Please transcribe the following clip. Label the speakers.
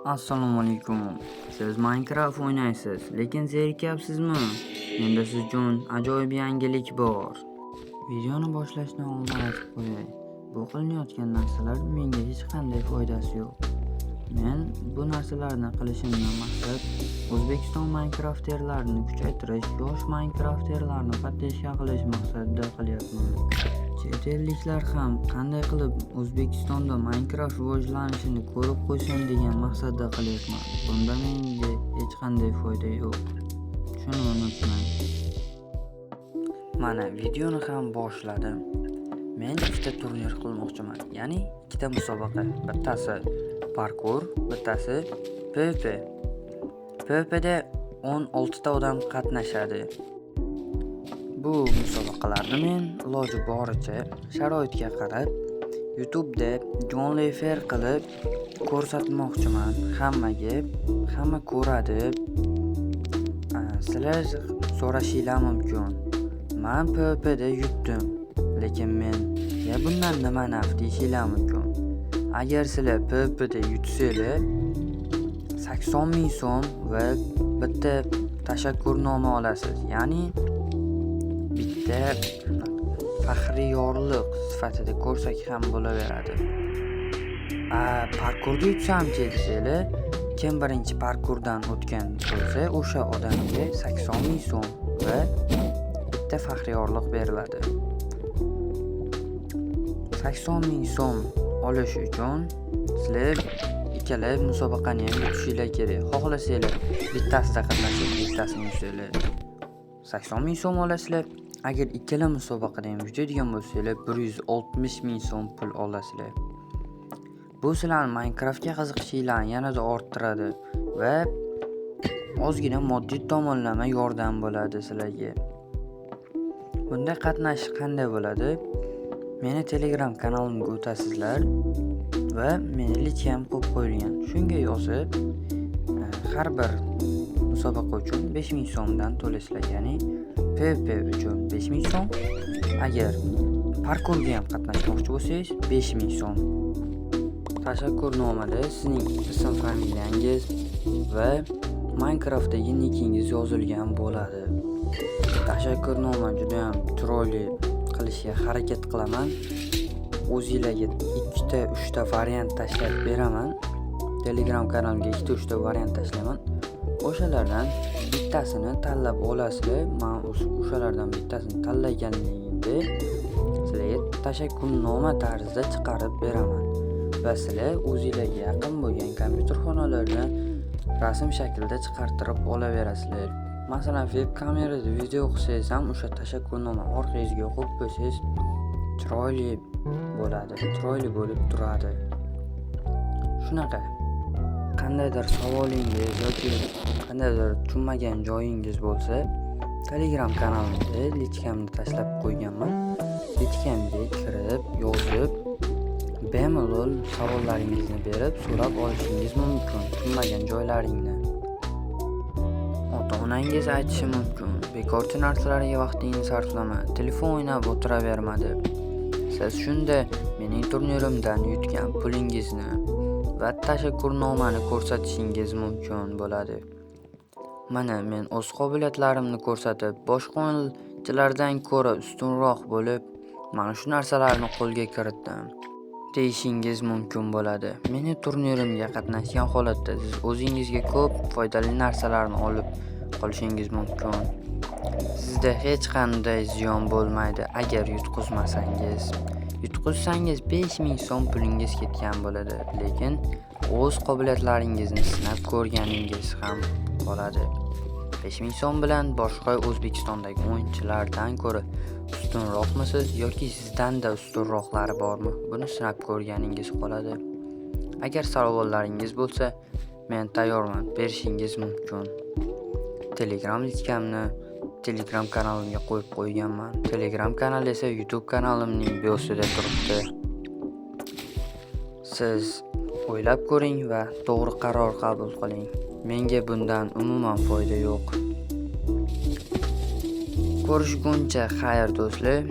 Speaker 1: Assalomu alaykum. Siz Minecraft o'ynaysiz, lekin zerikyapsizmi? Menda siz uchun ajoyib yangilik bor. Videoni boshlashdan oldin aytib qo'yay. Bu qilinayotgan narsalar menga hech qanday foydasi yo'q. Men bu narsalarni qilishimdan maqsad O'zbekiston Minecrafterlarini kuchaytirish, yosh Minecrafterlarni поддержка qilish maqsadida qilyapman. Chet elliklar ham qanday qilib O'zbekistonda Minecraft rivojlanishini ko'rib qo'ysin degan maqsadda qilyapman. Bunda menga hech qanday foyda yo'q. Shuni unutmang. Mana, videoni ham boshladim. Men ikkita turnir qilmoqchiman. Ya'ni ikkita musobaqa. Bittasi parkour, bittasi PvP. PvPda 16 ta odam qatnashadi. Bu musobaqalarni men iloji boricha sharoitga qarab YouTube'da jonli efir qilib ko'rsatmoqchiman hammaga. Hamma ko'radi. Sizlar so'rashinglar mumkin. Man PvPda yutdim, lekin menga bundan nima naf deyishinglar mumkin. Agar sizlar PvPda yutsanglar, 80 ming so'm va bitta tashakkurnoma olasiz. Ya'ni bitta faxriy yorliq sifatida ko'rsak ham bo'laveradi. A parkurda yutsamchi desanglar, kim birinchi parkurdan o'tgan bo'lsa, o'sha odamga 80 ming so'm va bitta faxriy yorliq beriladi. 80 ming so'm olish uchun sizlar ikkala musobaqani ham yutishinglar kerak. Xohlasanglar, bittasida qatnashib, bittasini yutsanglar, 80 ming so'm olasizlar. Agar ikkala musobaqada ham yutadigan bo'lsanglar, 160 ming so'm pul olasizlar. Bu sizlarni Minecraftga qiziqishinglarni yanada orttiradi va ozgina moddiy tomonlama yordam bo'ladi sizlarga. Bunda qatnashish qanday bo'ladi? Meni Telegram kanalimga o'tasizlar va meni личка m qo'yib qo'yilgan. Shunga yozib, har bir musobaqa uchun 5000 so'mdan to'laysizlar. Ya'ni PvP uchun 5000 so'm, agar parkurga ham qatnashmoqchi bo'lsangiz, 5000 so'm. Tashakkurnomada sizning ism familiyangiz va Minecraftdagi nikingiz yozilgan bo'ladi. Tashakkurnoma juda ham chiroyli qilishga harakat qilaman. O'zinglarga ikkita, uchta variant tashlab beraman. Telegram kanalimga ikkita, uchta variant tashlayman. O'shalardan bittasini tanlab olasizlar. Men o'shalardan bittasini tanlaganligimda sizlarga tashakkurnoma tarzida chiqarib beraman va sizlar o'zinglarga yaqin bo'lgan kompyuter xonalarida rasm shaklida chiqartirib olaverasizlar. Masalan, veb kamerada video qilsangiz ham, o'sha tashakkurnoma orqangizga qo'yib qo'ysangiz, chiroyli bo'ladi, chiroyli bo'lib turadi. Shunaqa. Qandaydir savolingiz yoki qandaydir tushunmagan joyingiz bo'lsa, Telegram kanalimda личка mni tashlab qo'yganman. Личка mga kirib, yozib, bemalol savollaringizni berib, so'rab olishingiz mumkin, tushunmagan joylaringni. Ota-onangiz aytishi mumkin, bekorchi narsalarga vaqtingni sarflama, telefon o'ynab o'tiraverma deb. Siz shunda mening turnirimdan yutgan pulingizni va tashakkurnomani ko'rsatishingiz mumkin bo'ladi. Mana, men o'z qobiliyatlarimni ko'rsatib, boshqa o'yinchilardan ko'ra ustunroq bo'lib, mana shu narsalarni qo'lga kiritdim, deyishingiz mumkin bo'ladi. Meni turnirimga qatnashgan holatda siz o'zingizga ko'p foydali narsalarni olib qolishingiz mumkin. Sizda hech qanday ziyon bo'lmaydi agar yutqizmasangiz. Yutqizsangiz, 5000 so'm pulingiz ketgan bo'ladi, lekin o'z qobiliyatlaringizni sinab ko'rganingiz ham qoladi. 5000 so'm bilan boshqa O'zbekistondagi o'yinchilardan ko'ra ustunroqmisiz yoki sizdan-da ustunroqlari bormi? Buni sinab ko'rganingiz qoladi. Agar savollaringiz bo'lsa, men tayyorman, berishingiz mumkin. Telegram личка mni Telegram kanalimga qo'yib qo'yganman. Telegram kanali esa YouTube kanalimning biosida turibdi. Siz o'ylab ko'ring va to'g'ri qaror qabul qiling. Menga bundan umuman foyda yo'q. Ko'rishguncha xayr, do'stlar.